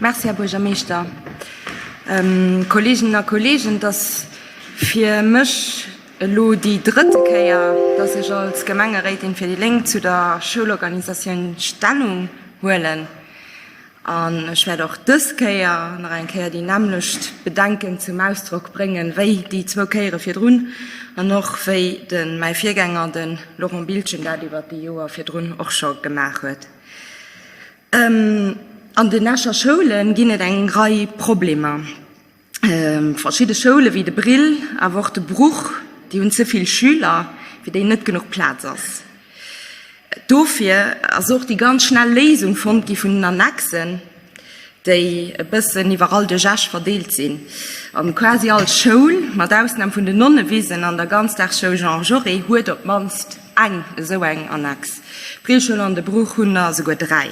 Merci, Här Buergermeeschter. Kolleeginnen a Kolleegen, et ass fir mech elo déi drëtte Kéier, dass ech als Gemengeréitin fir déi Lénk zu der Schoulorganisatioun Stellung huelen. An ech wäert och dës Kéier nach eng Kéier déi nämmlecht Bedenken zum Ausdrock bréngen, wéi déi zwou Kéiere virdrun an och wéi de mäi Virgänger, de Laurent Biltgen, dat iwwert déi Joer virdrun och scho gemaach huet. An den Escher Schoule ginn et eng Rei Problemer. Verschidde Schoule wéi de Brill, awer och de Bruch, déi hunn ze vill Schüler, fir déi net genuch Plaz ass. Dofir ass och déi ganz schnell Léisung fonnt gi vun den Annexen, déi e bëssen iwwerall duerch Esch verdeelt sinn. An quasi all Schoul, mat Ausnam vun den Nonnewisen an der Ganzdagsschoul Jean Jaurès, huet op d'mannst eng esou eng Annex. D'Brillschoul an de Bruch hunn der esouguer 3.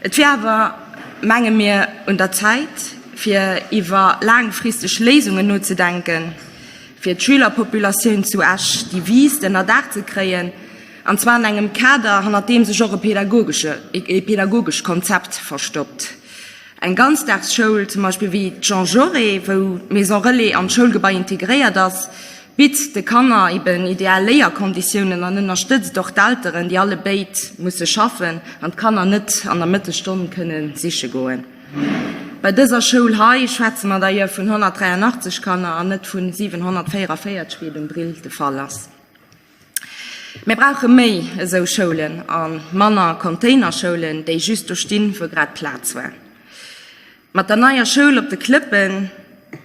Et wier awer, menge mir, un der Zäit, fir iwwer laangfristeg Léisungen nozedenken, fir d'Schülerpopulatioun zu Esch, déi wiisst, ënnerdaach ze kréien, an zwar an engem Kader, hannert deem sech och e pedagogescht Konzept verstoppt. Eng Ganzdagsschoul, zum Beispill wéi d'Jean Jaurès, wou d'Maison Relais an d'Schoulgebai integréiert ass, bitt de Kanner eben ideal Léierkonditiounen an ënnerstëtzt och d'Elteren, déi alle béid musse schaffen an d'Kanner net an der Mëttesstonn kënne siche goen. Bei dëser Schoul hei schwätze mer d'ailleurs vun 183 Kanner an net vu 744, wéi et um Brill de Fall ass. Mir brauche méi esou Schoulen a manner Containerschoulen, déi just do stinn, wou grad Plaz war. Mat der neier Schoul op de Klëppen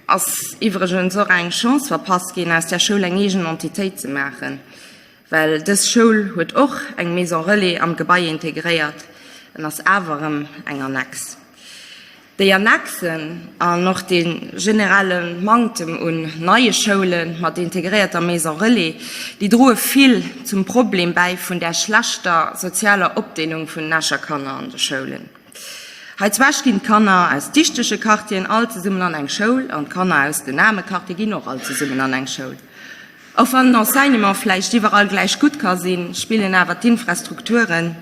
ass iwwregens och eng Chance verpasst ginn, aus där Schoul eng eegen Entitéit ze maachen, well dës Schoul huet och eng Maison relais am Gebai integréiert an ass awer erëm eng Annex. Déi Annexen an och de generelle Manktem un neie Schoule mat integréierter Maison relais, déi droe vill zum Problem bäi vun där schlechter sozialer Opdeelung vun den Escher Kanner an de Schoulen. Hei zu Esch ginn d'Kanner aus dichtege Quartieren all zesummen an eng Schoul an d'Kanner aus den aarme Quartiere ginn och all zesummen an eng Schoul. Och wann den Enseignement vläicht iwwerall gläich gutt ka sinn, spillen awer d'Infrastrukturen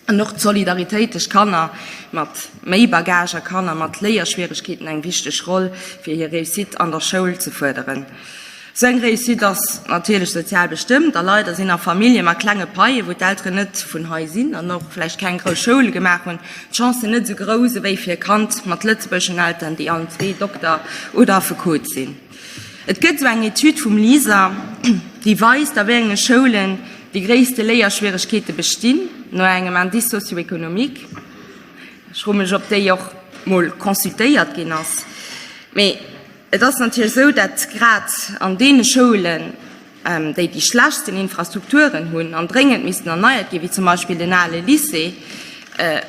an och d'Solidaritéit tëscht Kanner mat méi Bagage a Kanner mat Léierschwieregkeeten eng wichteg Roll, fir hir Réussite an der Schoul ze fuerderen. Sou eng Réussite ass natierlech sozial bestëmmt a leider sinn a Famillje mat klenge Paien, wou d'Elteren net vun hei sinn an och vläicht keng grouss Schoul gemaach hunn, d'Chancen net esou grouss ewéi fir e Kand mat lëtzebuergeschen Elteren, déi allen zwee Dokter oder Affekot sinn. Et gëtt esou eng Etüd vum LISER, déi weist, a wéi enge Schoulen déi gréisste Léierschwieregkeete bestinn, no engem Indice socio-économique. Ech froe mech, ob déi och mol consultéiert ginn ass. Mee Et ass natierlech esou, dat grad an deene Schoulen, déi déi schlechtsten Infrastrukturen hunn an dréngend missten erneiert ginn, wéi zum Beispill den ale Lycée,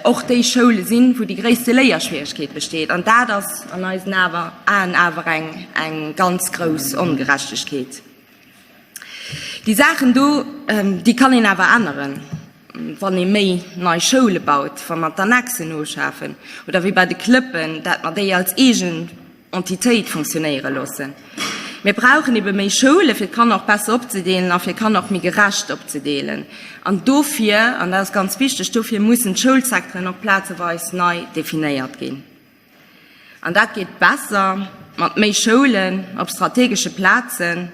och déi Schoule sinn, wou déi gréisste Léierschwieregkeet besteet. An dat ass an eisen Aen awer eng ganz grouss Ongerechtegkeet. Déi Saachen do, déi kann een awer änneren, wann ee méi nei Schoule baut, wa mer d'Annexen ofschafen oder wéi bei de Klëppen, dat mer déi als eegen Entitéit funktionéiere loossen. Mir brauchen ebe méi Schoule fir d'Kanner och besser opzedeelen a fir d'Kanner och méi gerecht opzedeelen. An dofir, an dat ass ganz wichteg, dofir mussen d'Schoulsecteuren och plazeweis nei definéiert ginn. An dat geet besser mat méi Schoulen op strategesche Plazen.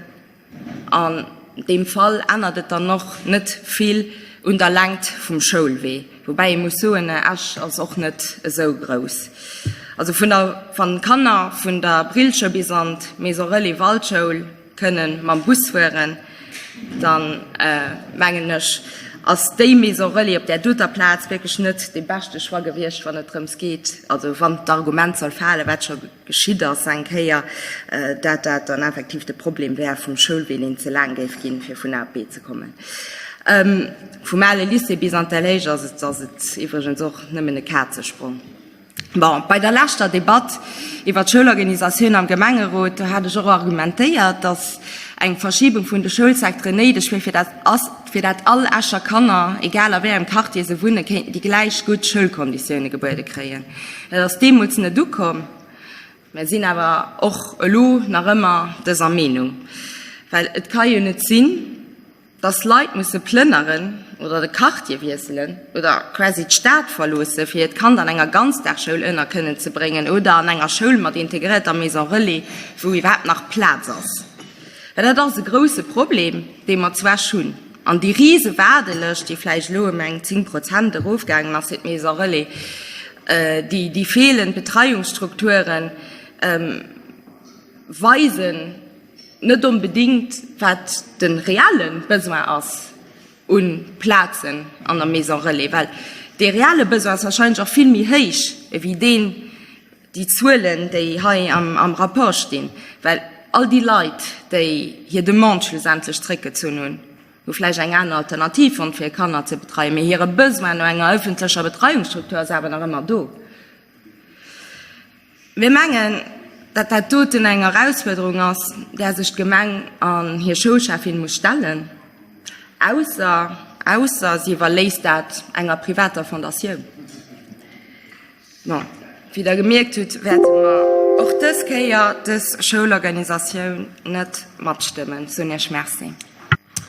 An deem Fall ännert et dann och net vill un der Längt vum Schoulwee. Woubäi ee muss soen, Esch ass och net esou grouss. Also vun der, wann d'Kanner vun der Brillschoul bis an d'Maison Relais Waldschoul kënnen mam Bus fueren, dann mengen ech, ass déi Maison Relais op där doter Plaz wierklech net dee beschte Choix gewiescht, wann et drëms geet, also wann d'Argument soll falen, wat scho geschitt ass eng Kéier, dat dat dann effektiv de Problem wär vum Schoulwee, deen ze laang géif ginn, fir vun A op B ze kommen. Vum ale Lycée bis an d'Elhéich ass et ass et iwwregens och nëmmen e Kazesprong. Bon, bei der leschter Debatt iwwer d'Schoulorganisatioun am Gemengerot, do hat ech och argumentéiert, dass eng Verschiebung vun de Schoulsecteuren néideg wier, fir dat ass, fir dat all Escher Kanner, egal a wéi engem Quartier se wunnen, kéinten déi gläich gutt Schoulkonditioune gebuede kréien. Dat ass deemools net ukomm. Mer sinn awer och elo nach ëmmer dëser Meenung, well et ka jo net sinn, dass Leit musse plënneren. oder de Quartier wiesselen oder quasi d'Stad verloosse fir hiert Kand an enger Ganzdagsschoul ënner kënnen ze bréngen oder an enger Schoul mat integréierter Maison Relais, wou iwwerhaapt nach Plaz ass. Well dat ass e grouse Problem, dee mer zu Esch hunn. An déi rise Waardelëscht, déi vläicht elo ëm eng 10 Prozent erofgaangen ass fir d'Maison Relais, déi feelend Betreiungsstrukturen, weisen net onbedéngt, wat de reelle Besoin ass u Plazen an der Maison Relais, well dee reelle Besoin ass wahrscheinlech och vill méi héich ewéi deen, déi Zuelen, déi hei am Rapport stinn, well all déi Leit, déi hir Demande schlussendlech zréckgezunn hunn, hu vläicht eng aner Alternativ fonnt, fir hir Kanner ze betreien, mee hire Besoin no enger ëffentlecher Betreiungsstruktur ass awer nach ëmmer do. Mir mengen, datt dat doten eng Erausfuerderung ass, där sech d'Gemeng an hir Schoulschäffin muss stellen, ausser, ausser si iwwerléisst dat enger privater Fondatioun. Bon, wéi Der gemierkt hutt, wäerte mer och dës Kéier dës Schoulorganisatioun net matstëmmen. Soen Iech Merci.